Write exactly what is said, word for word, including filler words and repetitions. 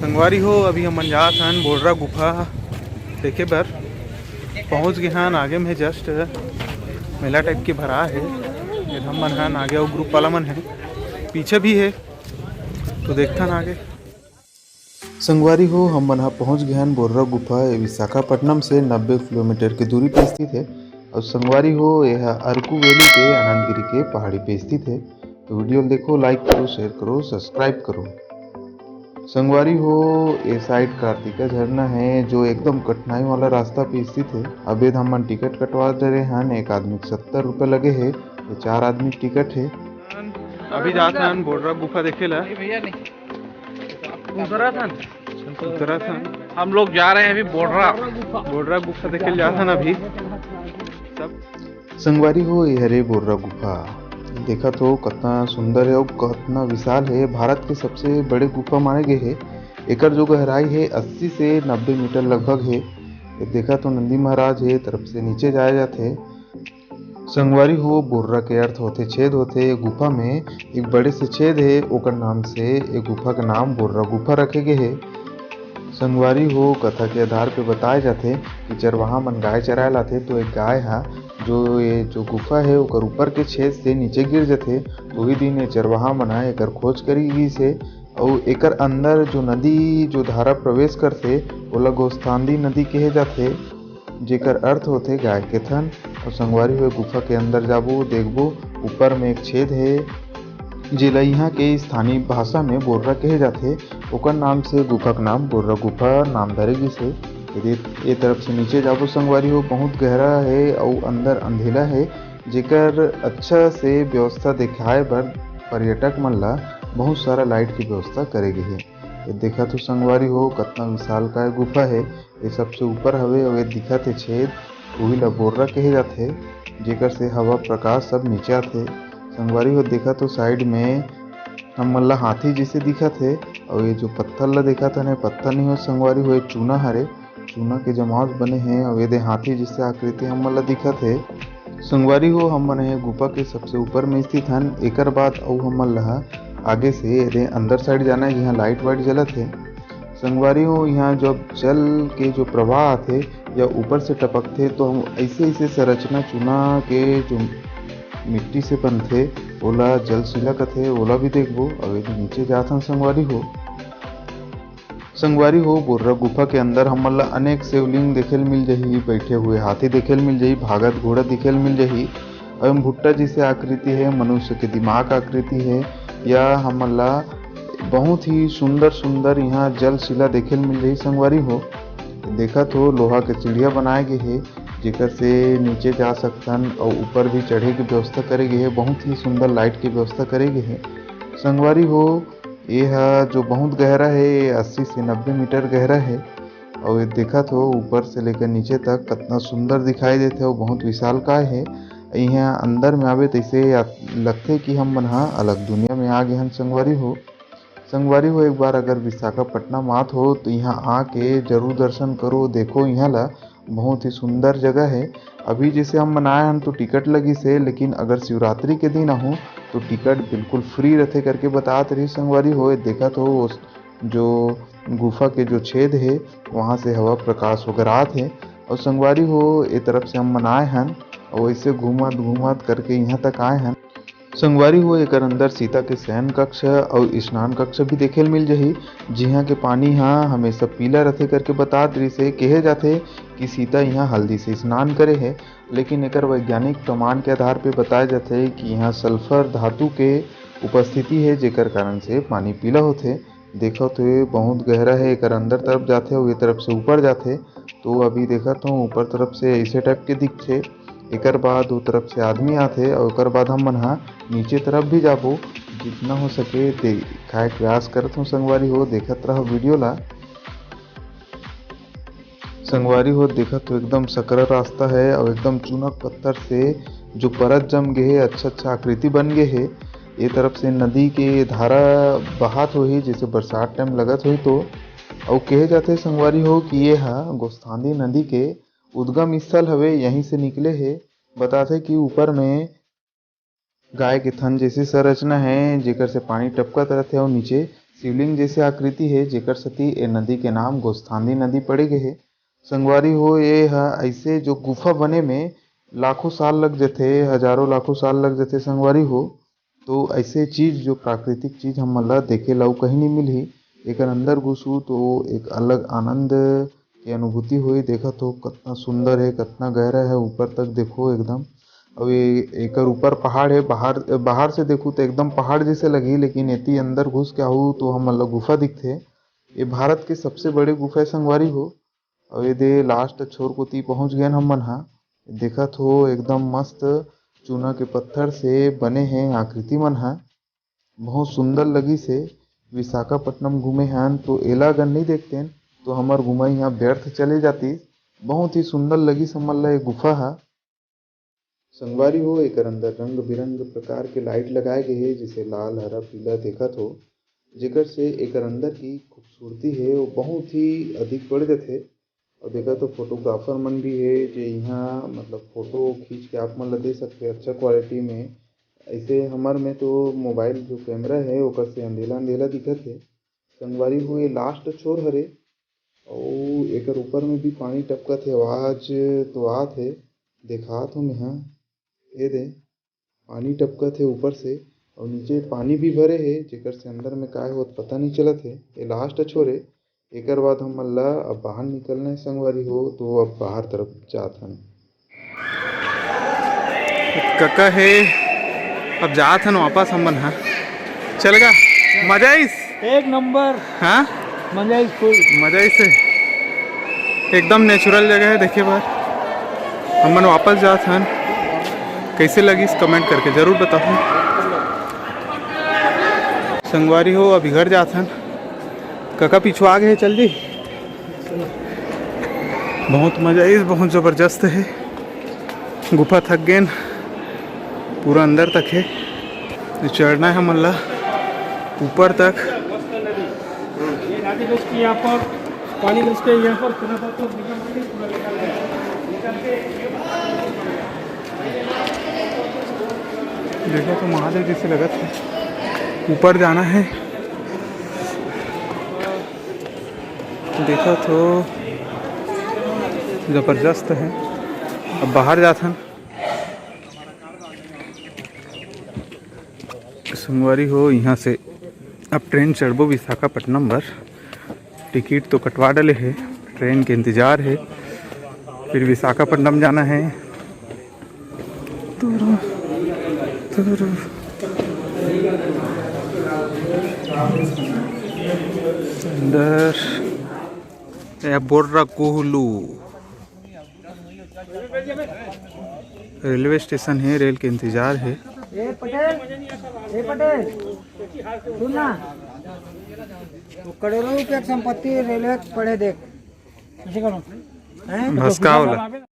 संगवारी हो, अभी हमन जात हन बोर्रा गुफा देखे बर। पहुंच गे हन, आगे में जस्ट मेला टाइप के भरा हे। ये हमन हन आगे, अउ ग्रुप वाला मन हे पीछे भी हे, तो देखथन आगे। संगवारी हो, हमन ह पहुंच गे हन बोर्रा गुफा। ये विशाखापट्टनम से नब्बे किलोमीटर के दूरी पे स्थित हे। अउ संगवारी हो, ये ह अरकू वैली के आनंदगिरी के पहाड़ी पे स्थित हे। तो वीडियो ल देखो, लाइक करो, शेयर करो, सब्सक्राइब करो। संगवारी हो, ये साइड कार्तिका झरना हे, जो एकदम कठिनाई वाला रास्ता पे स्थित हे। अबे हमन टिकट कटवा डरे हन, एक आदमी के सत्तर रुपये लगे हे, ये चार आदमी के टिकट हे। अभी जात हन बोर्रा गुफा देखे ला। भैया नहीं। उतरत हन। उतरत हन। हम लोग जा रहे हैं अभी बोर्रा। बोर्रा गुफा देखे ला जात हन अभी सब। संगवारी हो, ये हरे बोर्रा गुफा। देखत हो, कतना सुंदर हे अउ कतना विशाल हे। भारत के सबसे बड़े गुफा माने गे हे। एकर जो गहराई हे, अस्सी से नब्बे मीटर लगभग हे। ये देखत हो, नंदी महाराज हे, तरफ से नीचे जाया जाथे। संगवारी हो, बोर्रा के अर्थ होथे छेद होथे। ये गुफा में एक बड़े से छेद हे, ओकर नाम से ये गुफा के नाम बोर्रा गुफा रखे गे हे। संगवारी हो, कथा के आधार पे बताए जाथे कि चरवाहा मन गाय चराए लाथे, तो एक गाय हा जो ये जो गुफा हे, ओकर ऊपर के छेद से नीचे गिर जथे। तो वही दिन ये चरवाहा मन हा एकर खोज करी गिस हे, अउ एकर अंदर जो नदी, जो धारा प्रवेश करथे, ओला गोस्थांदी नदी कहे जाथे, जेकर अर्थ होथे गाय के थन। अउ संगवारी हो, गुफा के अंदर जाबो, देखबो, ऊपर में एक छेद हे, जेला इहाँ के स्थानीय भाषा में बोर्रा कहे जाथे। ओकर नाम से गुफा के नाम बोर्रा गुफा नाम धरे गिस हे। यदि ए तरफ से नीचे जाबो संगवारी हो, बहुत गहरा हे अउ अंदर अंधेला हे, जेकर अच्छा से व्यवस्था दिखाए बर पर्यटक मन ला बहुत सारा लाइट के व्यवस्था करे गे हे। ये देखत हो संगवारी हो, कतना विशालकाय गुफा हे। ये सबसे ऊपर हवे अउ ये दिखत हे छेद, उही ला बोर्रा कहे जाथे, जेकर से हवा प्रकाश सब नीचे आथे। संगवारी हो, देखत हो साइड में हमन ला हाथी जैसे दिखत हे, अउ ये जो पत्थर ला देखत हन, ये पत्थर नहीं हो संगवारी हो, ये चूना हरे। चूना के जमावट बने हे, अउ ये दे हाथी जैसे आकृति हमन ला दिखत हे। संगवारी हो, हमन ये गुफा के सबसे ऊपर में स्थित हन। एकर बाद अउ हमन ला आगे से ये दे अंदर साइड जाना हे, जिहाँ लाइट वाइट जलत हे। संगवारी हो, यहाँ जब जल के जो प्रवाह आथे या ऊपर से टपकथे, तो हम ऐसे ऐसे संरचना चूना के जो मिट्टी से बनथे, ओला जलशिला कथे, ओला भी देखबो। अउ ये दे नीचे जात हन संगवारी हो। संगवारी हो, बोर्रा गुफा के अंदर हमन ला अनेक शिवलिंग देखे ल मिल जही, बैठे हुए हाथी देखे ल मिल जही, भागत घोड़ा देखे ल मिल जही। अउ एम भुट्टा जैसे आकृति हे, मनुष्य के दिमाग आकृति हे। या हमन ला बहुत ही सुंदर सुंदर यहाँ जलशिला देखे ल मिल जही संगवारी हो। देखत हो, लोहा के सीढ़िया बनाए गे हे, जेकर से नीचे जा सकथन अउ ऊपर भी चढ़े के व्यवस्था करे गे हे। बहुत ही सुंदर लाइट के व्यवस्था करे गे हे संगवारी हो। ये ह जो बहुत गहरा हे, ये अस्सी से नब्बे मीटर गहरा हे। अउ ये देखत हो, ऊपर से लेकर नीचे तक कतना सुंदर दिखाई देथे अउ बहुत विशालकाय हे। इहाँ अंदर में आबे तइसे या-, लगथे कि हम मन ह अलग दुनिया में आ गे हन संगवारी हो। संगवारी हो, एक बार अगर विशाखापट्टनम आत हो, तो इहाँ आके जरूर दर्शन करो, देखो इहाँ ला, बहुत ही सुंदर जगह हे। अभी जैसे हम मन आए हन तो टिकट लगिस हे, लेकिन अगर शिवरात्रि के दिन आहू तो टिकट बिल्कुल फ्री रथे करके बतात रही संगवारी हो। देखत हो, उस जो गुफा के जो छेद हे, वहाँ से हवा प्रकाश वगैरह आत हे। अउ संगवारी हो, ए तरफ से हम मन आए हन, अउ ऐसे घूमत घूमत करके यहाँ तक आए हन। संगवारी हो, एकर अंदर सीता के शयन कक्ष अउ स्नान कक्ष भी देखे ल मिल जही, जिहाँ के पानी ह हमेशा पीला रथे करके बतात रिहिस हे। कहे जाथे कि सीता इहाँ हल्दी से स्नान करे हे, लेकिन एकर वैज्ञानिक प्रमाण के आधार पे बताए जाथे कि इहाँ सल्फर धातु के उपस्थिति हे, जेकर कारण से पानी पीला होथे। देखत हो, बहुत गहरा हे, एकर अंदर तरफ जाथे अउ ये तरफ से ऊपर जाथे। तो अभी देखत हो, ऊपर तरफ से ऐसे टाइप के दिखथे। एकर बाद ओ तरफ से आदमी आथे अउ ओकर बाद हमन ह नीचे तरफ भी जाबो। जितना हो सके दिखाए के प्रयास करत हूँ संगवारी हो, देखत रह वीडियो ला। संगवारी हो, देखत हो, एकदम सकरा रास्ता है अउ एकदम चूना पत्थर से जो परत जम गे हे, अच्छा अच्छा आकृति बन गे हे। ए तरफ से नदी के धारा बहात होही, जैसे बरसात टाइम लगत होही तो। अउ कहे जाथे संगवारी हो कि ये ह गोस्थांदी नदी के उद्गम स्थल हवे, यहीं से निकले हे। बताथे कि ऊपर में गाय के थन जैसी संरचना है, जेकर से पानी टपकत रहथे अउ नीचे शिवलिंग जैसे आकृति हे, जेकर सेती ए नदी के नाम गोस्थानी नदी पड़े गे हे। संगवारी हो, ए ह अइसे जो गुफा बने में लाखों साल लग जथे, हजारों लाखों साल लग जथे संगवारी हो। तो अइसे चीज, जो प्राकृतिक चीज हमन ला देखे ला अउ कहीं नहीं मिलही। एकर अंदर घुसू तो एक अलग आनंद के अनुभूति होई। देखत हो कतना सुंदर हे, कतना गहरा हे, ऊपर तक देखो एकदम। अउ ये एकर ऊपर पहाड़ हे, बाहर, बाहर से देखू तो एकदम पहाड़ जैसे लगही, लेकिन एती अंदर घुस के आहू तो हमन ला गुफा दिखथे। ये भारत के सबसे बड़े गुफा हे संगवारी हो। अउ ये दे लास्ट छोर कोती पहुंच गेन हमन हा। देखत हो एकदम मस्त चूना के पत्थर से बने हे आकृति मन हा। बहुत सुंदर लगिस हे। विशाखापट्टनम घूमे हन तो एला अगर नहीं देखतेन तो हमर घुमाई यहाँ व्यर्थ चले जातिस। बहुत ही सुंदर लगिस हमन ला ये गुफा हा। संगवारी हो, एकर अंदर रंग बिरंग प्रकार के लाइट लगाए गे हे, जैसे लाल, हरा, पीला देखत हो, जेकर से एकर अंदर की खूबसूरती हे वो बहुत ही अधिक बढ़ जथे। और देखा तो फोटोग्राफर मन भी हे, जे यहाँ मतलब फोटो खींच के आप मन ला दे सकते अच्छा क्वालिटी में। ऐसे हमर में तो मोबाइल जो कैमरा हे ओकर से अंधेला अंधेला दिखत हे। संगवारी हो, ये लास्ट छोर हरे, अउ एकर ऊपर में भी पानी टपकत हे, आवाज तो आत हे। देखात हो मेहा, ए दे पानी टपकत हे ऊपर से, अउ नीचे पानी भी भरे हे, जेकर से अंदर में काय होत पता नहीं चलत हे। ये लास्ट छोर हे, एकर बाद हमन ला अब बाहर निकलना हे संगवारी हो, तो अब बाहर तरफ जात हन। कका हे, अब जात हन वापस हमन हा। चलेगा, मजा आइस। एक नंबर। हाँ, मजा आइस फुल। मजा आइस हे, एकदम नेचुरल जगह हे देखे बर। हमन वापस जात हन, कैसे लगिस कमेंट करके जरूर बताहू। संगवारी हो, अभी घर जात हन। कका पिछुआ गे हे, चल दी। बहुत मजा आइस, बहुत जबरदस्त हे। गुफा थक गेन, पूरा अंदर तक हे। तो चढ़ना हे हमन ला ऊपर तक। ये नदी घुस के यहाँ पर, पानी घुस के यहाँ पर पूरा देखो तो महादेव जैसे लगत हे, ऊपर जाना हे। देखो तो जबरदस्त हे। अब बाहर जाथन। संगवारी हो, यहाँ से अब ट्रेन चढ़बो विशाखापट्टनम बर। टिकट तो कटवा डले हे, ट्रेन के इंतजार हे, फिर विशाखापट्टनम जाना हे। तुरु, तुरु। अंदर ए बोर्रा कोहलू रेलवे स्टेशन हे, रेल के इंतजार हे। ए पटेल, ए पटेल, सुन ना, वो करोड़ों रुपया की संपत्ति रेलवे के पड़े देख। ऐसे करो। हैं? भसका वाला।